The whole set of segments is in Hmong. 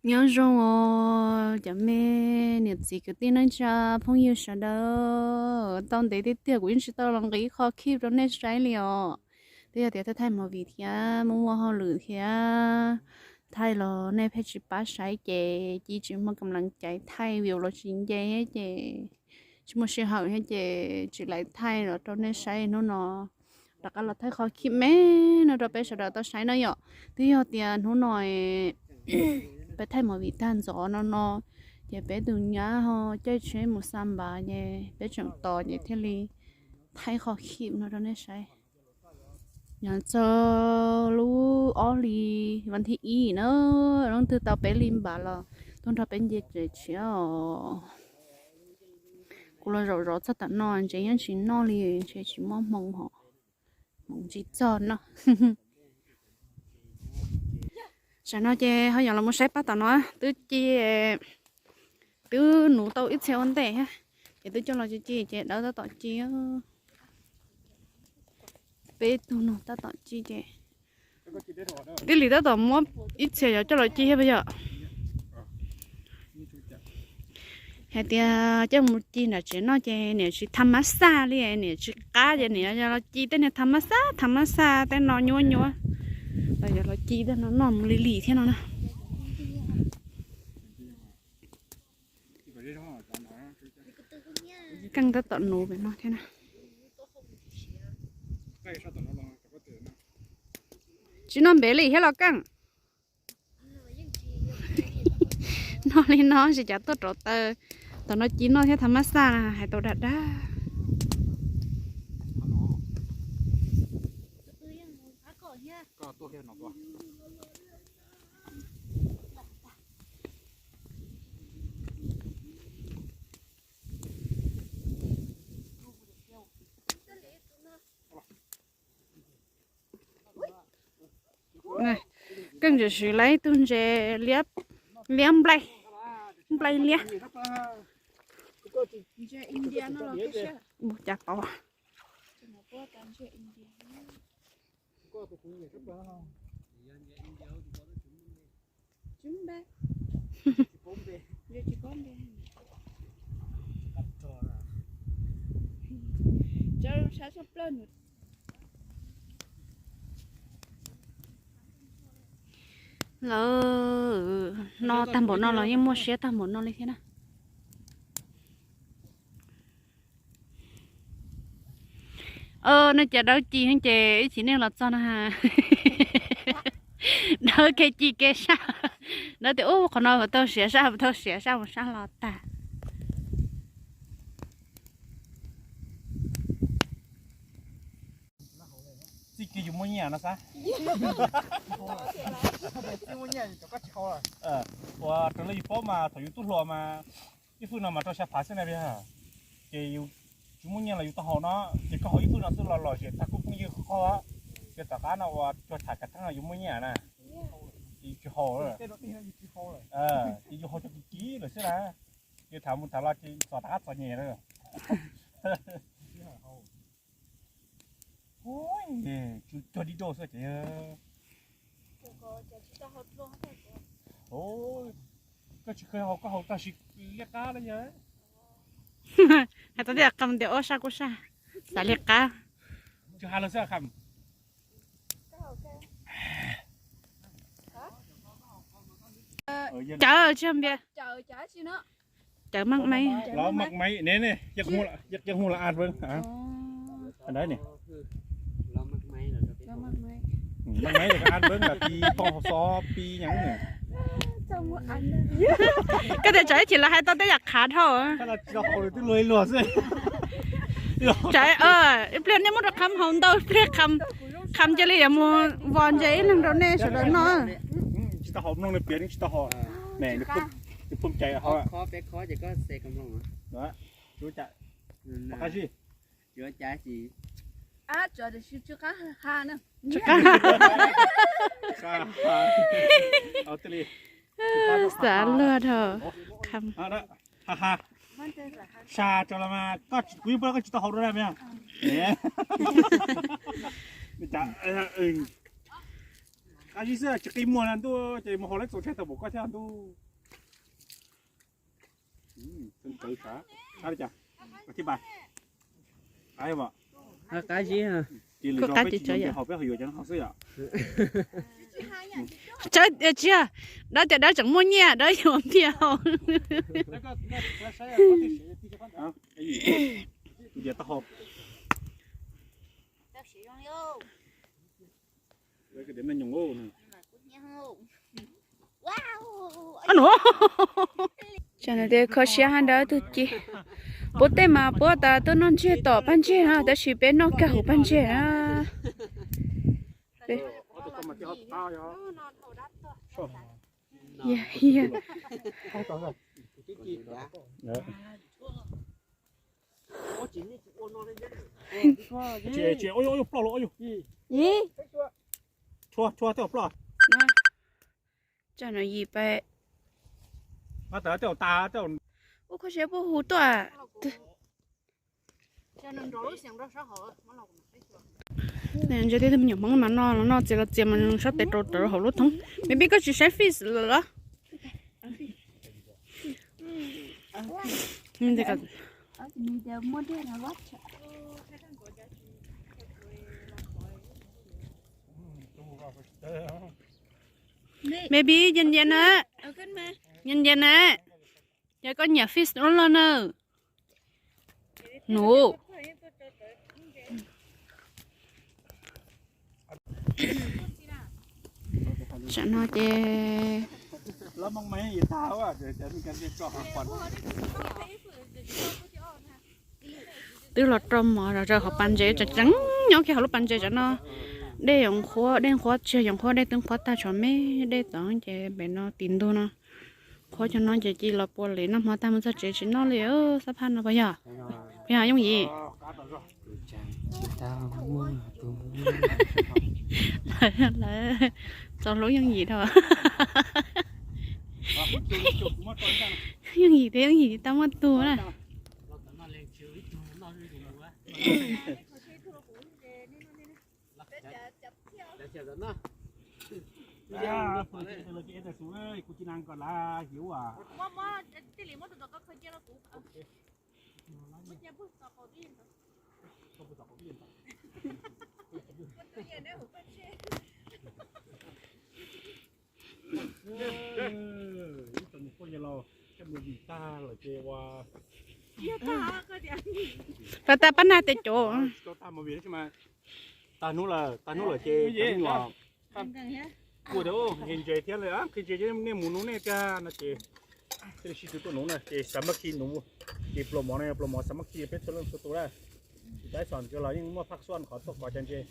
Nyob zoo os cov me niam txiv kwv tij neej tsa phooj ywg sawv daws. Tau ntev tiag tiag kuv yeej tsis tau los nqis qho khib rau nej saib li os. Twb yog tias thaij thaij movie thiab muaj muaj hauj lwm thiab thaij los nej pheej tsis pab saib ces cia tsis muaj kam lees caiv thaij view los tsis nce ces tsis muaj sij hawm thiab ces tsis lais thaij los rau nej saib hnub no. Rov qab los thaij qho khib me no rau peb sawv daws tau saib na yom. Twb yog tias hnub no peb thaij movie tag ntxov no no ces peb tus nyab ho caij tsheb mus xa npav ces peb tseem tos ces thiaj li thaij qho khib no rau nej saib. Nyob txog lub ob hlis vas thib ib na, leej twg tau peb hlis npav los tuaj nrog peb nce tsev tshiab os. Kuv los zaum zov txog tam no ntses yeej tsis noj li, ntshe tsis muaj hmoo hos, hmoov tsis txog no. Tam no ces ho yuav los mus saib pab tom no, twb ci, twb nuv tau ib txhia ua ntej thiab, ces twb coj los ci ci ces dawb tab tom ci. Peb tug no tab tom ci ces tib li tab tom muab ib txhia yuav coj los ci thiab puas yog? Hais tias coj mus ci nram tsev noj ces niam tsis tham mab xaj li, niam tsis qab ces niam yog los ci tej niag tham mab xaj tham mab xaj tej no nyuab nyuab, los yog los ci tej no noj mus li lim thiab no na. Keej tab tom nuv pem no thiab na. Tsis noj npev li thiab los Keej? Noj li no tsis cas tuaj rauv taws, tom no ci noj thiab tham mab xaj na hais tau dag dag. Keej tseem siv lawv ib tug ntses liab, liab nplaig, nplaig liab. Mus cas tod. Lawv no tag npaum no los yeej muaj siab tag npaum no li thiab na. Nej cov dawb ci ces ib chim nej los txog no ha. Dawb kev ci kev saj, dawb tias ub qhov no puas tau siav saj puas tau siav saj mus sab los tag. Txij kiag yus muaj nyiaj no xav. Ua raws li yus paub mas thaum yus tub hluas mas ib fwj no mas rau xya phav xwb na. Ces yus tsis muaj nyiaj los yus tau haus no, ces koj haus ib fwj no xwb los lom zem tag kuj phooj ywg qhov. Ces tom qab no ua cuag tham kav theej no yus muaj nyiaj na, ces yus tsis haus. Ces yus haus cov kim kim lawm xwb na. Ces tham mus tham los ces txom rov qab txom nyem lawm. Cuag dib dau xwb ces. Koj tsis kheev haus koj haus tag sim liab qab na yog. Hais tau tias qham tias ua saj kuj saj, xav liab qab. Tsis has lawm xwb qham. Cawv tsis npias. Cawv maj maiv. Los maj maiv ne ne, yaj hu la as beeb. Đấy nè. Maj maiv as beeb là pi toj xov pi nyeem nè. Koj tias tsam ib chim lawv hais tau tej yam qhav dhau. Twb luag luag xwb. Tsam ib pliag nej muab rau qham haus ntau ib pliag, qham cia li yuav mus vos ntses ib leeg rau nej sawv daws noj. Tsis tau haus mloog li piav tsis tau haus. Nws phum cai ho. Xav luag dhau. Sa tso los mas koj kuv yeej paub koj tsis tau haus dua dab me. Qab zib xwb tsis qi muag na ntuj, ces mus haus leej txaus tshaj tau pom koj thiab ntuj. Qab li cas? Qab zib. Ces lwm zaus peb tsis yuav npias haus, peb ho yuav cov no haus xwb yom. Tsis yog, dawb tias dawb tseem muaj nyiaj dawb yuav npias haus. Tus diav taub hau. Tsam no tias kho siab hab dawb tug ci. Puab tej mas puab tas tuaj noj ntseg tom paj ntseg na, tab sis peb noj kag hauv paj ntseg na. Tsam no yim pais. Ua kho siab puab hu tuaj. Ntsia tej tug me nyuam Hmoob mas noj los noj, txias los txias mas sab tes rau rau hauv lub thoob. Me pib koj tsis saib fish lawm los? Me pib nyias nyias na, nyias nyias na, yog koj nyiam fish ua luaj na. Nub. Tsam no ces twb los rau mov zog hauv pas ntses, tseem tseem nyob kiag hauv lub pas ntses tsam no. Dej yoov qhuav, dej qhuav tsis yoov qhuav, dej twb qhuav tag tshuav me dej tod ces pem no tim ntug no. Qhuav cov no ces cia los pua li noj hmo tag mus txog tsev tsis noj li xab phaj no puas yog? Puas yog Yooj Yim? Lawv txaus hlub Yooj Yim dhau. Yooj Yim thiab Yooj Yim tsis tau muaj tug na. Ib txog nws poj yawg laus coj mus vim tag lawm ces ua, pab tag pab nag tej cov. Tsis tau tag mus vim no mas, tag hnub lawm, tag hnub lawm ces cov me nyuam kuj tias qhia ntses thiab li, qhia ntses nej mus nuv nej tiag no ces thiaj li sib tw tuaj nuv na ces xav mab khi nuv ces pluas mov no yog pluas mov xav mab khi peb txhua leej txhua tus na. Tais xom ntawd los yeej muaj phaj xuaj qhov tuaj kov cov ntses.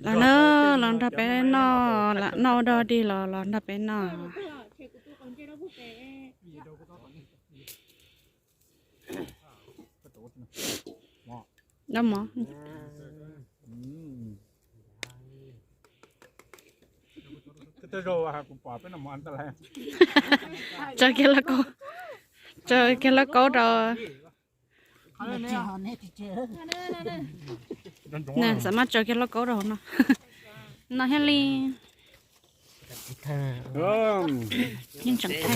Los na, los nrog peb noj, noj ua dog dig los los nrog peb noj. Noj mov. Tsaws kiag lauj kaub, tsaws kiag lauj kaub rau. Xav mas tsaws kiag lauj kaub rau hauv no. No thiaj li yeej tseem thaij.